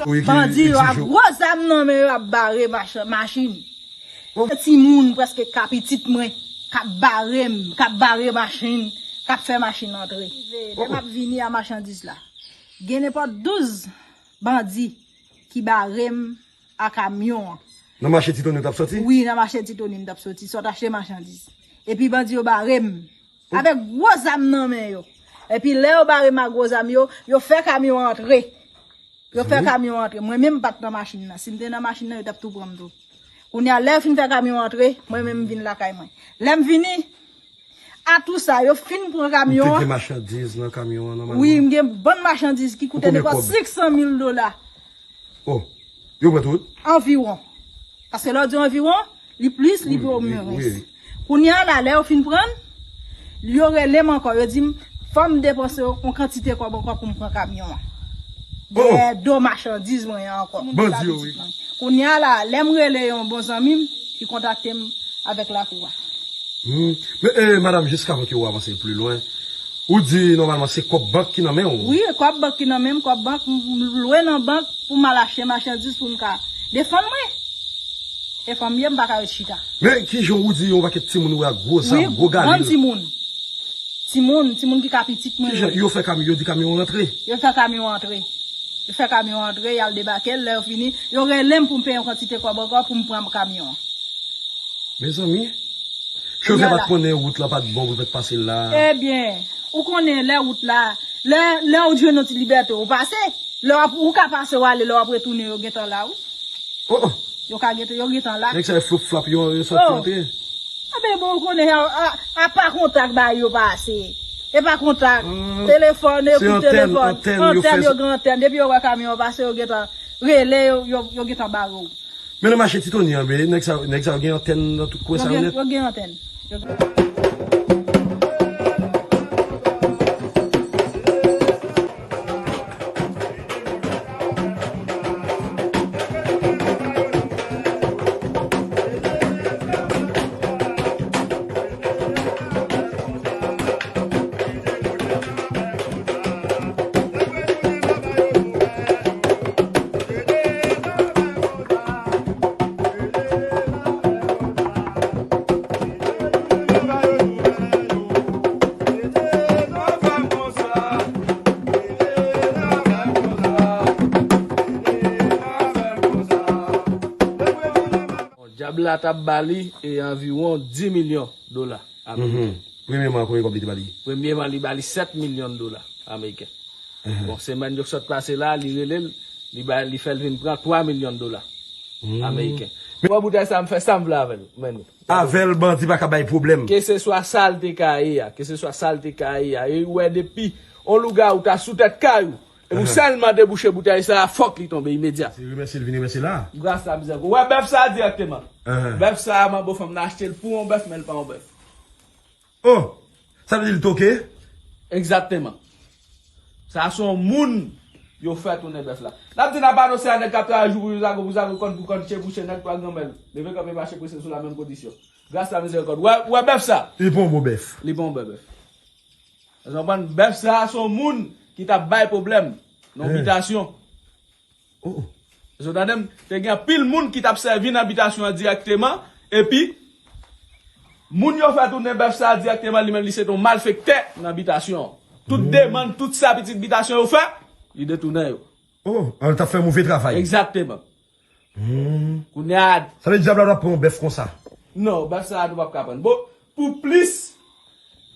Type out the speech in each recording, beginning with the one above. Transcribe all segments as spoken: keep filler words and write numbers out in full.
Wi, ki, bandi yo ki ak jou- gwo zam nan men yo ap bare machan, machin. Oh. Timoun prèske ka pitit mwen, k ap bare m, k ap bare machin, k ap fè machin antre. Lè m ap vini a machandiz la, gen nenpòt douz bandi ki bare m a kamyon an. Nan mache Titoni w t ap soti? Wi, nan mache Titoni m t ap soti, sot achte machandiz. Epi bandi yo bare m avèk gwo zam nan men yo. Epi lè yo bare m ak gwo zam yo, yo fè kamyon an antre. Yo fè kamyon an antre. Mwen menm m pa t nan machin nan. Si m te nan machin nan, yo t ap tou pran m tou. Kounye a, lè yo fin fè kamyon an antre, mwen menm m vin lakay mwen. Lè m vini, a tou sa, yo fin pran kamyon an. Ou te gen machandiz nan kamyon an nòmalman? Wi, m gen bann machandiz ki koute nenpòt senk san mil dola. Oh, yo pran tout? Anviwon. Paske lè w di anviwon, li plis, li omwens. Kounye a la, lè yo fin pran l, yo rele m ankò, yo di m, fò m depanse yon kantite kòb ankò pou m pran kamyon an. Dèyè do machandiz mwen an ankò. Bandi yo, wi. Kounye a la, lè m rele yon bon zanmi m, li kontakte m avèk lakou a. Hmm. Men, eh, madanm, jiskavan ke w avanse pli lwen, ou di nòmalman se kòb bank ki nan men w? Wi, kòb bank ki nan men m, kòb bank, m, m lwe nan bank pou m al achte machandiz pou m ka defann mwen. E fanm m ye, m pa ka ret chita. Men kijan ou di yon pakèt timoun ou wè ak gwo zam, gwo galil? Wi, bann timoun. Timoun, timoun ki ka pitit mwen yo. Kijan yo fè kamyon, yo di kamyon an rantre? Yo fè kamyon an rantre. Yo fè kamyon an rantre, y al debake l, lè yo fini, yo rele m pou m peye yon kantite kòb ankò pou m pran kamyon an. Mezanmi, chofè pa t konnen wout la pa t bon pou l fèk pase la. Ebyen, ou konnen lè wout la, lè, lè ou jwenn yon ti libète, ou pase. Lè w ap, ou ka pase w ale, lè w ap retounen, yo gentan la, wi. Oh, oh. Yo ka gentan, yo gentan la. Nèg sa yo flop flap, yo, yo sòti antre. Aben bon, ou konnen, a, a, a pa kontak bay yo pase. E pa kontak. Telefòn, yo kout telefòn. Antèn, yo gen antèn. Depi yo wè kamyon an pase, yo gentan rele, yo, yo, yo gentan bare w. Men nan mache Titoni an, men nèg sa, nèg sa yo gen antèn nan tout kwen sa yo nèt. Yo gen antèn. Yo gen Dyab la t ap ba li e anviwon dis milyon dola ameriken. Premyèman, konbyen kòb li te ba li? Premyèman, li ba li sèt milyon dola ameriken. Bon, semèn yo k sot pase la, li rele l, li ba, li fè l vin pran twa milyon dola ameriken. Mwen boutèy sa, m fè sa m vle avè l, men nou. Avè l, bandi pa ka bay pwoblèm. Keseswa sa l te ka ye a, keseswa sa l te ka ye a, e ou wè depi on lougawou ta sou tèt kay ou, epi ou sèlman debouche boutèy sa a, fòk li tonbe imedya. Se remèsye l vin remèsye la. Gras la mizè. Ou wè bèf sa a dirèkteman. Bèf sa a, manbo fanm nan achte l pou on bèf, men l pa on bèf. Oh! Sa vle di l toke? Egzakteman. Sa se yon moun yo fè tounen bèf la. N ap di n ap anonse a nèg k ap travay jou pou jou, zago pou zago, kòn pou kòn, chen pou chen, nèg pa granmèl. Leve kanpe mache prese sou la menm kondisyon. Gras la mizèrikòd. Ou wè, ou wè bèf sa? Li pa yon bon bèf. Li pa yon bon bèf. Ou konprann? Bèf sa se yon moun ki t ap bay pwoblèm nan yon bitasyon. Oh, oh. Èske w tande m? Te gen anpil moun ki t ap sèvi nan bitasyon an dirèkteman, epi moun yo fè tounen bèf sa a dirèkteman, li menm li se te yon malfektè nan bitasyon an. Tout demann, tout sa pitit bitasyon yo fè, li detounen yo. Oh, al t ap fè move travay. Egzakteman. Hmm. Kounye a, sa vle di dyab la p ap pran yon bèf konsa? Non, bèf sa a nou p ap ka pran. Bon, pou plis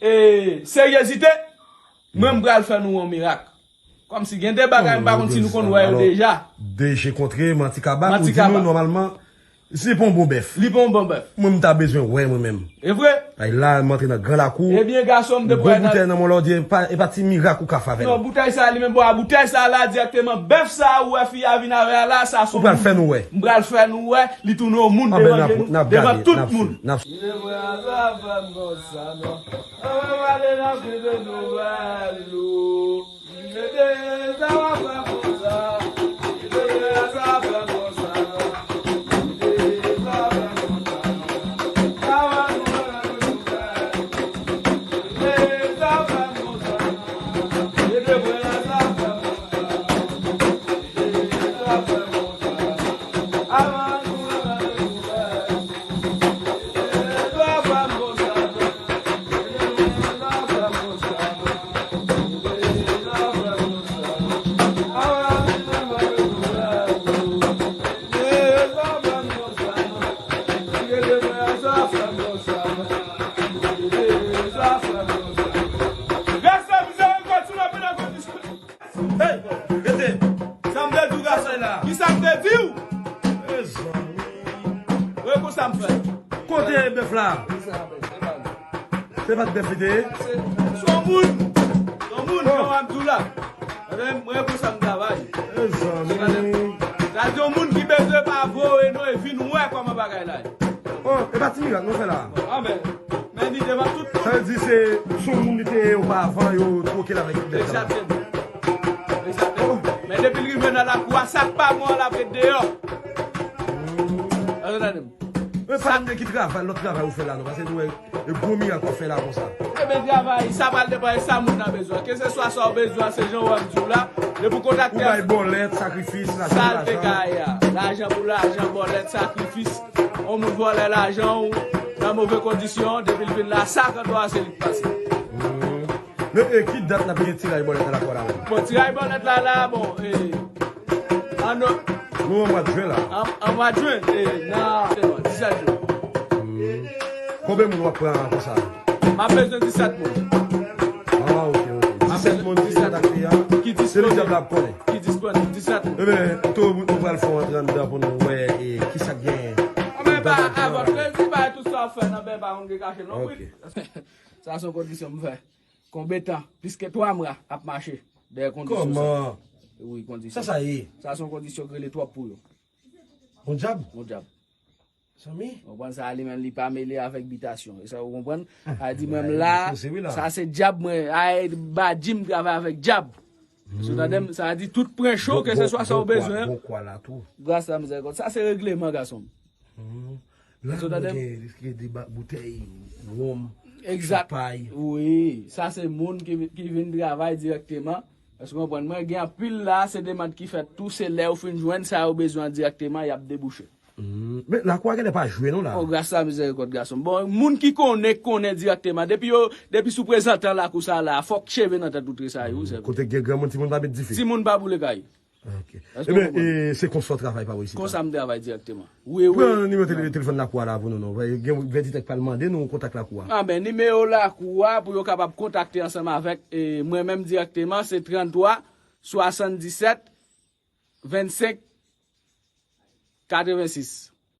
e seryezite, mwen m pral fè nou yon mirak. Kòmsi gen de bagay m pa konn si nou konn wè yo deja. De je kontre, manti kaba, ou di nou nòmalman, si li pa yon bon bèf. Li pa yon bon bèf. Mwen m ta bezwen wè mwen menm. E vre? Ay la, m antre nan gran lakou. Ebyen, gason m, depi w wè nan boutèy nan men w la, w di e pa, e pa ti mirak ou ka fè avè l. Non, boutèy sa a, li menm, bon, a boutèy sa a la, dirèkteman, bèf sa a, ou wè fi a vin avè a la, sa se yon moun. Ou pral fè nou wè. M pral fè nou wè, li tounen yon moun devan je nou, devan tout moun. Li te vre a sa fè m konsa, non. Anvan m ale nan krize nouvèl ou. Mete sa w ap fè konsa. Mete sa w ap fè konsa. Mete sa w ap fè konsa. Sa w ap fè konsa. Mete sa w ap fè konsa. Mete sa w ap fè konsa. Fla. Se pa t bèf li te ye? Se yon moun. Se yon moun, jan w ap di w la. Mwen, mwen konsa m travay. Mezanmi. Sa di yon moun ki bezwen pa voye non e vin wè kòman bagay la ye. Oh, e pa ti mirak nou fè la. Ah, men, men li devan tout moun. Sa vle di se, se yon moun li te ye oparavan, yo twoke l avèk bèf la. Egzakteman. Egzakteman. Men depi l rive nan lakou a, sa k pa bon an l ap ret deyò. Èske w tande m? Men pa de ki travay, lòt travay ou fè la non, paske nou wè e gwo mirak w ap fè la konsa. Ebyen travay, sa pral depann e sa moun nan bezwen. Keseswa sa w bezwen, se jan w ap di w la, depi w kontakte. Ou bay bòlèt, sakrifis, lajan, sa l te ka ye a. Lajan pou lajan, bòlèt, sakrifis. Yon moun vòlè lajan w nan move kondisyon, depi l vin la, sa k an dwa se li k pase. Men e ki dat n ap gen tiraj bòlèt la lakò la menm? Bon, tiraj bòlèt la la, bon, e, an no- Nou an mwa jen la. An, an mwa jen, e, nan, se bon, disèt jou. Konbyen moun w ap pran konsa? M ap bezwen disèt moun. Ah, ok, ok. Disèt moun ki kontakte a. Ki disponib. Se li dyab la ap konnen. Ki disponib, disèt moun. Ebyen, tou, nou pral fè yon antre anndan pou nou wè e kisa k genyen. Anben, ba, avòt, plezi, ba, tout sa w ap fè nan bèba, moun ki kache, non, wi. Sa se yon kondisyon m fè. Konbyen tan? Pliske twa mwa ap mache dèyè kondisyon sa. Kòman? Wi, kondisyon. Sa sa ye? Sa se yon kondisyon k rele twòp pou yo. Yon dyab? Yon dyab. Zanmi? Ou konprann sa, li menm li pa mele avèk bitasyon. E sa ou konprann? A di menm la, sa se dyab mwen. Ay, ba di m travay avèk dyab. Èske w tande m? Sa di tout pran cho, keseswa sa w bezwen. Bon kwa la tou. Gras a mizèrikòd. Sa se regleman, gason m. Èske w tande m? Gen de boutèy wonm, egzak, chanpay. Wi, sa se moun ki, ki vin travay dirèkteman. Èske w konprann? Mwen, gen anpil la, se demand ki fèt tou, se lè yo fin jwenn sa yo bezwen an dirèkteman, y ap debouche. Men lakou a genlè pa jwe non la. O, gras a mizèrikòd gason m. Bon, moun ki konnen, konnen dirèkteman. Depi yo, depi sou prezantan lakou sa la, fòk cheve nan tèt ou tresayi, wi, sèvis. Kote gen granmoun, timoun pa met dife. Timoun pa boule kay. Ok. Ebyen, e, se konsa w travay pa w isit la? Konsa m travay dirèkteman. Wi, wi. Pran nimewo tele-, telefòn lakou a la pou nou non. Gen vèditè k pral mande nou kontak lakou a. Anben, nimewo lakou a pou yo kapab kontakte ansanm avèk, e, mwen menm dirèkteman, se tranntwa swasanndisèt vennsenk katrevensis.